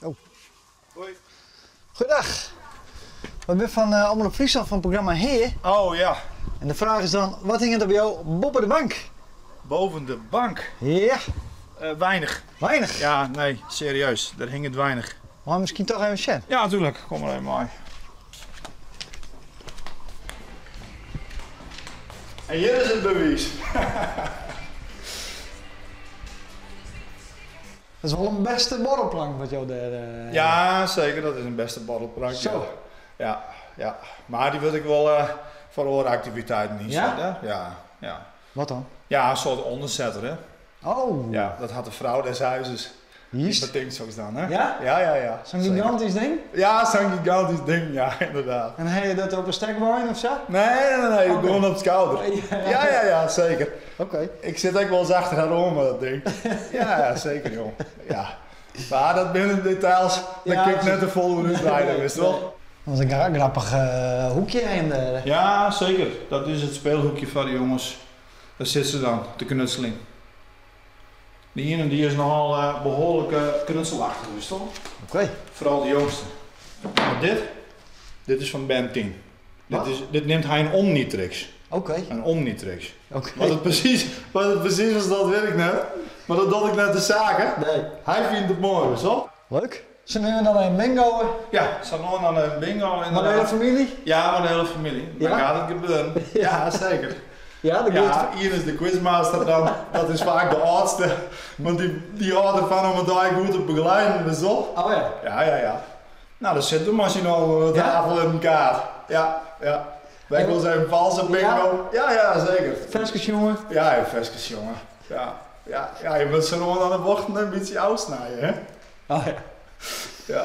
Oh. Hoi. Goeiedag. We binne fan eh, Omrop Fryslân fan it programma Hea. Oh ja. En de fraach is dan, wat hinget der by jo boppe de bank? Boven de bank? Ja. Eh, weinig. Weinig? Ja, nee, serieus. Der hinget weinig. Mar miskien toch even sjen? Ja, natuerlik. Kom mar even mei. En hjir is it bewiis. Dat is wol in bêste borrelplank wat jo dêr. Eh, ja, seker. Dat is in bêste borrelplank. Zo. Ja, ja. Mar dy wurdt ek wol eh, foar oare aktiviteiten ynset. Ja? Ja, ja. Wat dan? Ja, in soart ûndersetter, hè. Oh. Ja, dat hat de frou des huizes. Juist. Die betinkt soks dan, hè? Ja? Ja, ja, ja. Zo'n gigantisch ding? Ja, zo'n gigantisch ding, ja, inderdaad. En ha je dat op een stekwein of zo? Nee, nee, nee, Oké. gewoon op het skouder. Ja, ja, ja, zeker. Oké. Ik sit ek wolris achter har oan mei dat ding. Ja, ja, zeker, jong. Ja. Mar dat binne de details, dêr Ja, kin ik net precies. te folle oer útweide, witst wol. Wat in grappich eh, hoekje in de. Ja, zeker. Dat is it speelhoekje foar de jonges. Dêr sitte se dan te knutseljen. De iene dy is nochal eh, behoarlik eh, knutselachtich, witst wol. Oké. Foaral de jongste. Mar dit, dit is fan Ben 10. Dit, Wat? is, dit neamt hy in Omnitrix. Oké. In Omnitrix. Oké. Wat it presys, wat it presys is, dat wit ik net. Mar dat docht ek net de saak, hè? Nee. Hy fynt it moai, witst wol. Leuk. Sa no en dan in bingo. Ja, sa no en dan in bingo Mei de inderdaad. hiele famylje? Ja, mei de hiele famylje. Dan Ja? giet it gebeuren. Ja, seker. Ja, dat giet. Ja, ien is de quizmaster dan. Dat is faak de âldste. Want dy, dy hâldt derfan om it dei goed te begelieden, witst wol. Oh ja. Ja, ja, ja. No, dan sitte we mei syn allen oan de Ja? tafel en in kaart. Ja, ja. Wy wol even valse bingo. Ja, ja, zeker. Ferskes sjonge. Ja, even ferskes sjonge. Ja, ja, ja, je moat sa no en dan de bochten in bytsje ôfsnije, hè? Oh ja. Ja.